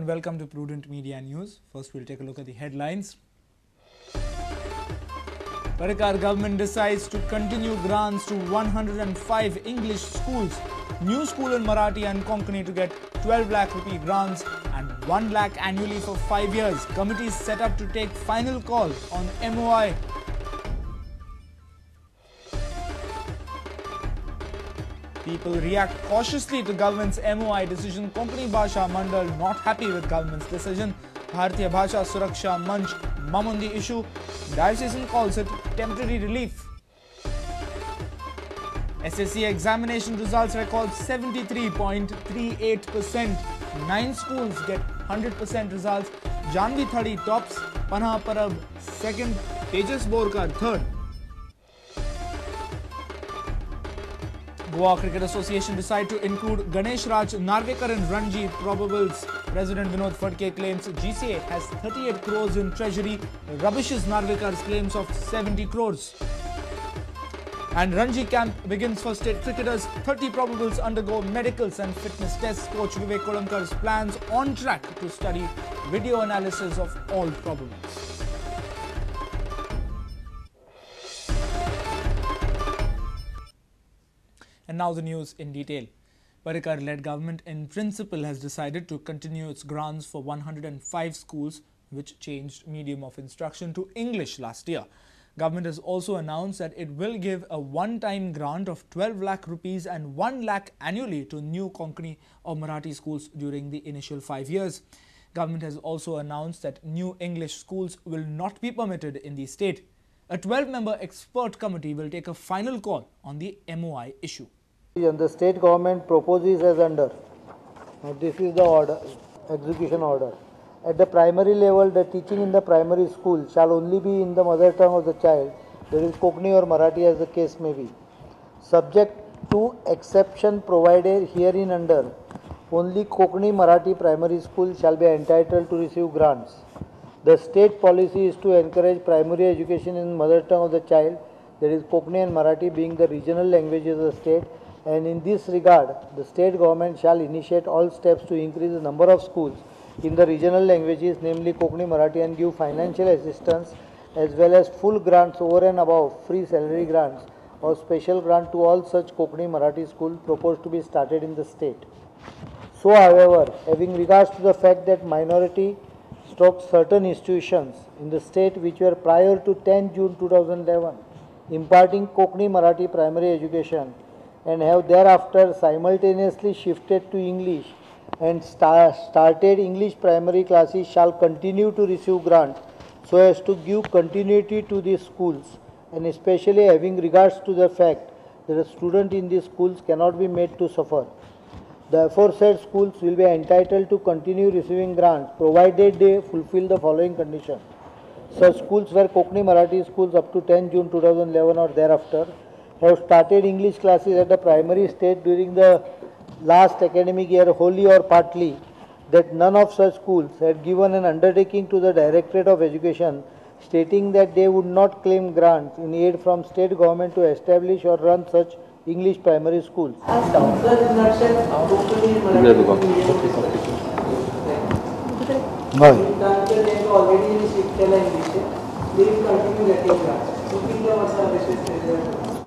welcome to Prudent Media News. First, we'll take a look at the headlines. Parrikar government decides to continue grants to 105 English schools. New school in Marathi and Konkani to get 12 lakh rupee grants and 1 lakh annually for 5 years. Committee set up to take final call on MOI. People react cautiously to government's MOI decision. Konkani Bhasha Mandal not happy with government's decision. Bharatiya Bhasha Suraksha Manch mum on the issue. Diocesan calls it temporary relief. SSC examination results record 73.38%. 9 schools get 100% results. Janvi Thadi tops, Panha Parab second, Tejas Borkar third. Goa Cricket Association decide to include Ganesh Raj Narvekar in Ranji probables. President Vinod Phadke claims GCA has 38 crores in treasury, rubbishes Narvekar's claims of 70 crores. And Ranji camp begins for state cricketers. 30 probables undergo medicals and fitness tests. Coach Vivek Kolambkar's plans on track to study video analysis of all probables. And now the news in detail. Parrikar-led government in principle has decided to continue its grants for 105 schools which changed medium of instruction to English last year. Government has also announced that it will give a one-time grant of 12 lakh rupees and 1 lakh annually to new Konkani or Marathi schools during the initial 5 years. Government has also announced that new English schools will not be permitted in the state. A 12-member expert committee will take a final call on the MOI issue. And the state government proposes as under. Now this is the order, execution order. At the primary level, the teaching in the primary school shall only be in the mother tongue of the child, that is Konkani or Marathi as the case may be. Subject to exception provided herein under, only Konkani Marathi primary school shall be entitled to receive grants. The state policy is to encourage primary education in mother tongue of the child, that is Konkani and Marathi being the regional languages of the state, and in this regard, the state government shall initiate all steps to increase the number of schools in the regional languages, namely Konkani, Marathi, and give financial assistance as well as full grants over and above free salary grants or special grant to all such Konkani, Marathi schools proposed to be started in the state. So, however, having regards to the fact that minority stroke certain institutions in the state which were prior to 10 June 2011 imparting Konkani Marathi primary education and have thereafter simultaneously shifted to English and started English primary classes shall continue to receive grant so as to give continuity to these schools, and especially having regards to the fact that a student in these schools cannot be made to suffer. The aforesaid schools will be entitled to continue receiving grants provided they fulfill the following condition. Such schools were Konkani Marathi schools up to 10 June 2011 or thereafter have started English classes at the primary stage during the last academic year wholly or partly, that none of such schools had given an undertaking to the Directorate of Education stating that they would not claim grants in aid from state government to establish or run such English primary schools.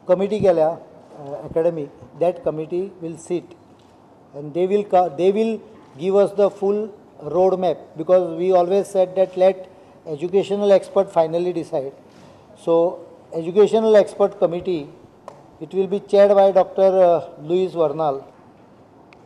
Committee केल्या academic, that committee will sit and they will give us the full roadmap, because we always said that let educational expert finally decide. So educational expert committee, it will be chaired by Dr. Luis Vernal.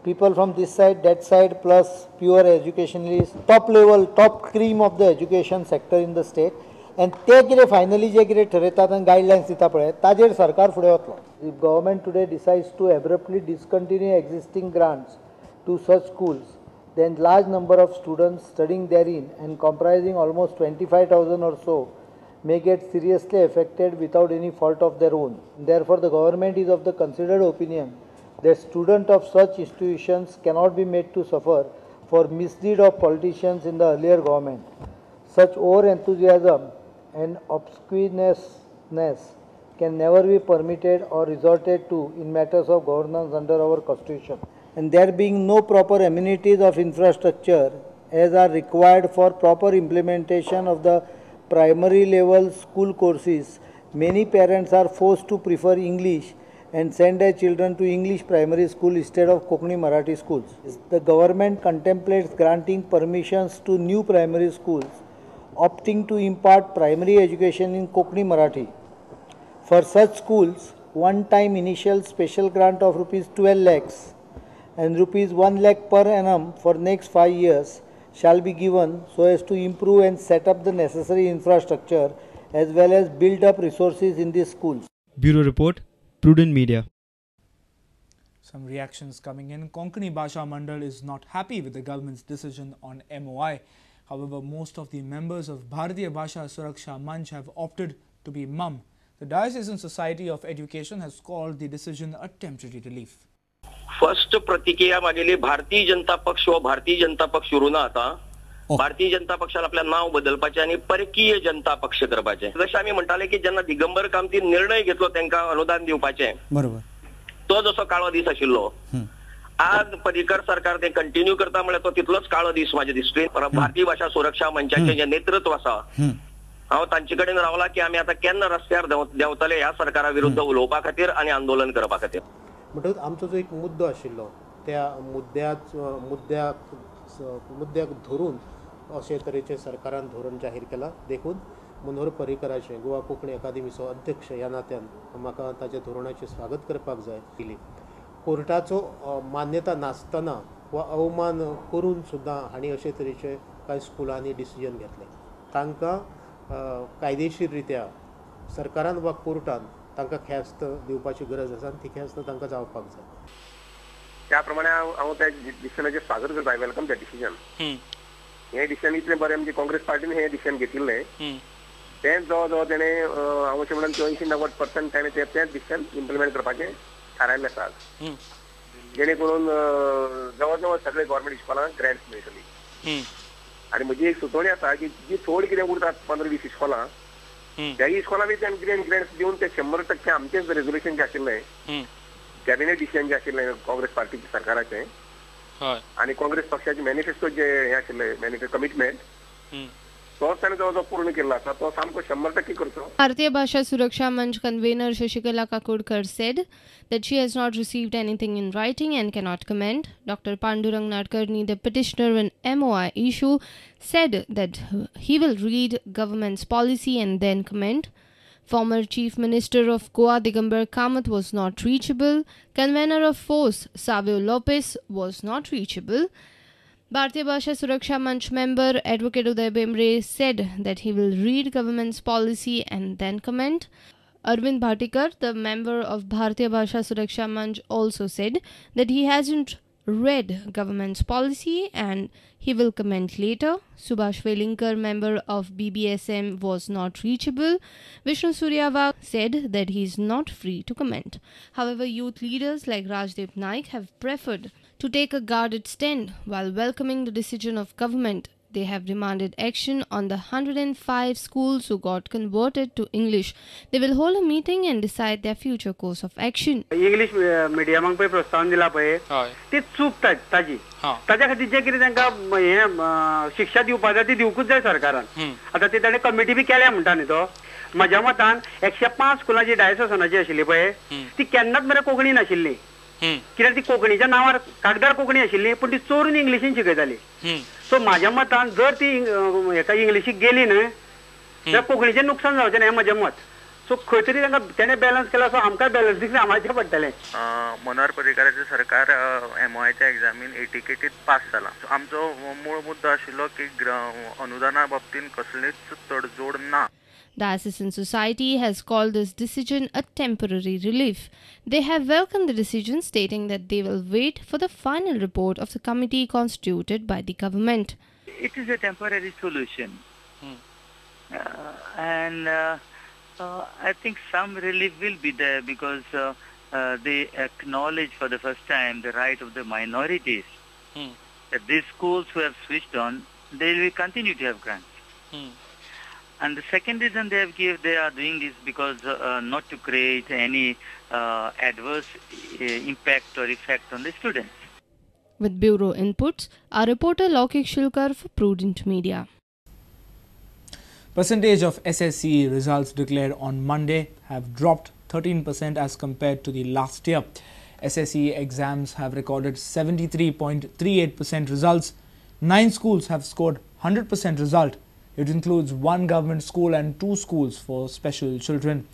People from this side, that side, plus pure educationalists, top level, top cream of the education sector in the state. And ते कितें finally जे कितें ठरयतात आनी guidelines दिता पळय ताजेर सरकार फुडें वतलो. If government today decides to abruptly discontinue existing grants to such schools, then large number of students studying therein and comprising almost 25,000 or so may get seriously affected without any fault of their own. Therefore, the government is of the considered opinion that students of such institutions cannot be made to suffer for misdeed of politicians in the earlier government. Such over-enthusiasm and obsequiousness can never be permitted or resorted to in matters of governance under our constitution. And there being no proper amenities of infrastructure as are required for proper implementation of the primary level school courses, many parents are forced to prefer English and send their children to English primary school instead of Konkani Marathi schools. The government contemplates granting permissions to new primary schools opting to impart primary education in Konkani Marathi. For such schools, one-time initial special grant of rupees 12 lakhs and rupees 1 lakh per annum for next 5 years shall be given so as to improve and set up the necessary infrastructure as well as build up resources in these schools. Bureau Report, Prudent Media. Some reactions coming in. Konkani Bhasha Mandal is not happy with the government's decision on MOI. However, most of the members of Bharatiya Bhasha Suraksha Manch have opted to be mum. The Diocesan Society of Education has called the decision a temporary relief. First प्रतिक्रिया मागेली भारतीय जनता पक्ष व भारतीय जनता पक्ष उरूना आता भारतीय जनता पक्षाला आपल्या नाव बदलपाचें आनी परकीय जनता पक्ष करपाचें. जशें आमी म्हणटाले की जेन्ना दिगंबर कामतीन निर्णय घेतलो तांकां अनुदान दिवपाचें, बरोबर, तो जसो काळो दीस आशिल्लो, आज पर्रीकर सरकार ते कंटिन्यू करता म्हळ्यार तो तितलोच काळो दीस म्हाज्या दृश्टीन. भारतीय भाशा सुरक्षा मंचाचें जें नेतृत्व आसा, हांव तांचे कडेन रावला की आमी आतां केन्ना रस्त्यार देंवतले ह्या सरकारा विरुद्ध उलोवपा खातीर आनी आंदोलन करपा खातीर. म्हणटकच आमचो जो एक मुद्दो आशिल्लो त्या मुद्द्याक धरून अशे तरेचें सरकारान धोरण जाहीर केलां. देखून मनोहर पर्रीकराचें गोवा कोंकणी अकादेमीचो अध्यक्ष ह्या नात्यान म्हाका ताच्या धोरणाचें स्वागत करपाक जाय. कोर्टाचो मान्यता नासतना वा अवमान करून सुद्दां हांणी अशे तरेचे कांय स्कुलांनी डिसिजन घेतलें. तांकां कायदेशीर रित्या सरकारान वा कोर्टान तांकां ख्यास्त दिवपाची गरज आसा आनी ती ख्यास्त तांकां जावपाक जाय. त्या प्रमाणे हांव त्या डिसिजनाचें स्वागत करता. I welcome that decision. हें डिसिजन इतलें बरें म्हणजे काँग्रेस पार्टीन हें डिसिजन घेतिल्लें तें जवळ जवळ तेणें हांव अशें म्हणून 80-90% तेणें तेंच डिसिजन इम्प्लिमेंट करपाचें थारायल्लें आसा, जेणे करून जवळ जवळ सगळे गव्हर्मेंट इस्कॉलांक ग्रँट्स मेळटली. आनी म्हजी एक सुचोवणी आसा की जी थोडी कितें उरतात 15-20 इस्कॉलां, त्या इस्कॉलांनी तांणी ग्रँट्स दिवन ते 100% आमचेच रेजोल्युशन जें आशिल्लें, कॅबिनेट डिसिजन जें आशिल्लें काँग्रेस पार्टीच्या सरकाराचें आनी काँग्रेस पक्षाचे मॅनिफेस्टो जे हें आशिल्लें मॅनिफेस्टो कमिटमेंट, तोच ताणें जवळ जवळ पूर्ण केल्लो आसा, तो सामको 100% करचो. Bharatiya Bhasha Suraksha Manch convener Shashikala Kakodkar said that she has not received anything in writing and cannot comment. Dr. Pandurang Nadkarni, the petitioner in MOI issue, said that he will read government's policy and then comment. Former Chief Minister of Goa Digambar Kamath was not reachable. Convener of Force Savio Lopez was not reachable. Bharatiya Bhasha Suraksha Manch member Advocate Uday Bemre said that he will read government's policy and then comment. Arvind Bhatikar, the member of Bharatiya Bhasha Suraksha Manch, also said that he hasn't read government's policy and he will comment later. Subhash Velinkar, member of BBSM, was not reachable. Vishnu Suryava said that he is not free to comment. However, youth leaders like Rajdeep Naik have preferred to take a guarded stand while welcoming the decision of government. They have demanded action on the 105 schools who got converted to English. They will hold a meeting and decide their future course of action. English medium पळय प्रोत्साहन दिला पळय ती चूक ताजी, ताज्या खातीर जे कितें तांकां हें शिक्षा दिवपा जाय ती दिवकूच जाय सरकारान. आतां ती ताणें कमिटी बी केल्या म्हणटा न्ही तो. म्हज्या मतान 105 स्कुलां जी डायसोसनाची आशिल्ली पळय ती केन्नाच मरे कोंकणी नाशिल्ली, कित्याक ती कोंकणीच्या नांवार कागदार कोंकणी आशिल्ली पूण ती चोरून इंग्लिशीन शिकयताली. सो म्हाज्या मतान जर ती हेका इंग्लिशीक गेली न्हय जाल्यार कोंकणीचें नुकसान जावचें न्हय हें म्हजें मत. सो खंय तरी तांकां तेणें बॅलन्स केला, सो आमकां बॅलन्स सांबाळचें पडटलें. मनोहर पर्रीकाराचें सरकार एमओआयच्या एग्जामीन एटिकेटीत पास जाला. आमचो मूळ मुद्दो आशिल्लो की अनुदाना बाबतीन कसलीच तडजोड ना. Diocesan Society has called this decision a temporary relief. They have welcomed the decision, stating that they will wait for the final report of the committee constituted by the government. It is a temporary solution. And I think some relief will be there because they acknowledge for the first time the right of the minorities. That these schools who have switched on, they will continue to have grants. And the second reason they have given, they are doing this because not to create any adverse impact or effect on the students. With bureau inputs, our reporter Laukik Shilkar for Prudent Media. Percentage of SSCE results declared on Monday have dropped 13% as compared to the last year. SSCE exams have recorded 73.38% results. 9 schools have scored 100% result. It includes 1 government school and 2 schools for special children.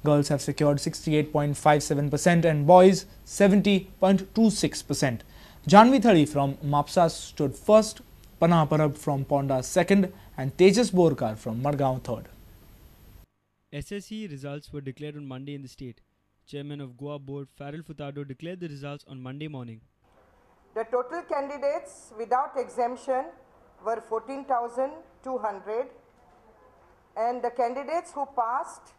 Girls have secured 68.57% and boys 70.26%. Janvi Thali from Mapsa stood first, Panah Parab from Ponda second, and Tejas Borkar from Madgaon third. SSCE results were declared on Monday in the state. Chairman of Goa Board Farrell Furtado declared the results on Monday morning. The total candidates without exemption were 14,200 and the candidates who passed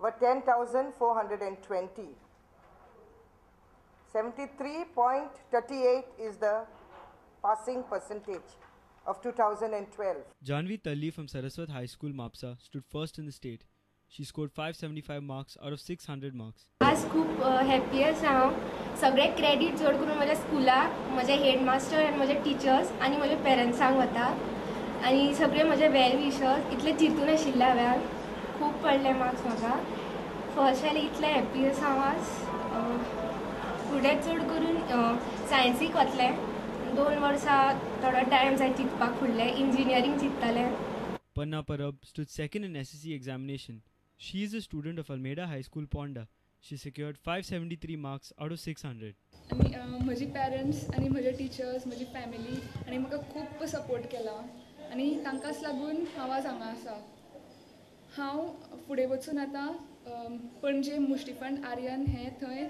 were 10,420. 73.38 is the passing percentage of 2012. Janvi Talli from Saraswat High School, Mapsa, stood first in the state. She scored 575 marks out of 600 marks. आज खूप happy आसा हांव. सगळे credit चड करून म्हज्या स्कुलाक, म्हज्या हेडमास्टर आनी म्हज्या टिचर्स आनी म्हज्या पेरंट्सांक वता आनी सगळे म्हजे वेल विशर्स. इतले चिंतून आशिल्लें हांवें, खूब पडले मार्क्स म्हाका. फर्स्ट आयले इतलें हॅपी आसा हांव आज. फुडें चड करून सायन्सीक वतलें. 2 वर्सां थोडो टायम जाय चिंतपाक, फुडलें engineering चिंततालें. Panna Parab stood second in SSC examination. She is a student of Almeida High School, Ponda. She secured 573 marks out of 600. आनी म्हजी पेरंट्स आनी म्हजे टिचर्स, म्हजी फॅमिली आनी म्हाका खूब सपोर्ट केला आनी तांकांच लागून हांव आज हांगा आसा. हांव फुडें वचून आतां पणजे मुष्टिफंड आर्यन हें थंय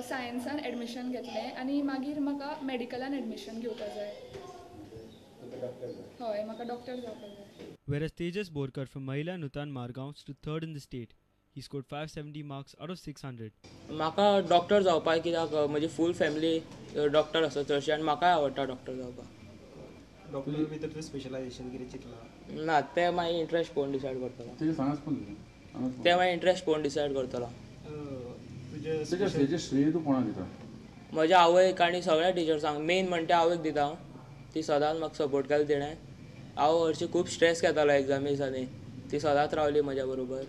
सायन्सान एडमिशन घेतलें आनी मागीर म्हाका मेडिकलान एडमिशन घेवपाक जाय. हय, म्हाका डॉक्टर जावपाक जाय. Whereas Tejas Borkar from Mahila Nutan Margaon stood third in the state. He scored 570 marks out of 600. म्हाका डॉक्टर जावपाक कित्याक म्हजी फूल फॅमिली डॉक्टर आसा चडशी आनी म्हाकाय आवडटा डॉक्टर जावपाक. डॉक्टर भितर तुवें स्पेशलायझेशन कितें चिंतलां? ना, तें मागीर इंट्रस्ट पळोवन डिसायड करतलो. तें मागीर इंट्रस्ट पळोवन डिसायड करतलो. तुजें श्रेय तूं कोणाक दिता? म्हज्या आवयक आनी सगळ्या टिचर्सांक. मेन म्हणटा आवयक दिता हांव, ती सदांच म्हाका सपोर्ट केलो तिणें. हांव हरशीं खूब स्ट्रेस घेतालो एग्जामी दिसांनी, ती सदांच रावली म्हज्या बरोबर.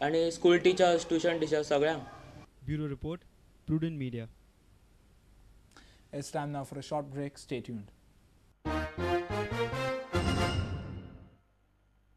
आनी स्कूल टिचर्स, ट्युशन टिचर्स सगळ्यांक. Bureau report, Prudent Media. It's time now for a short break. Stay tuned.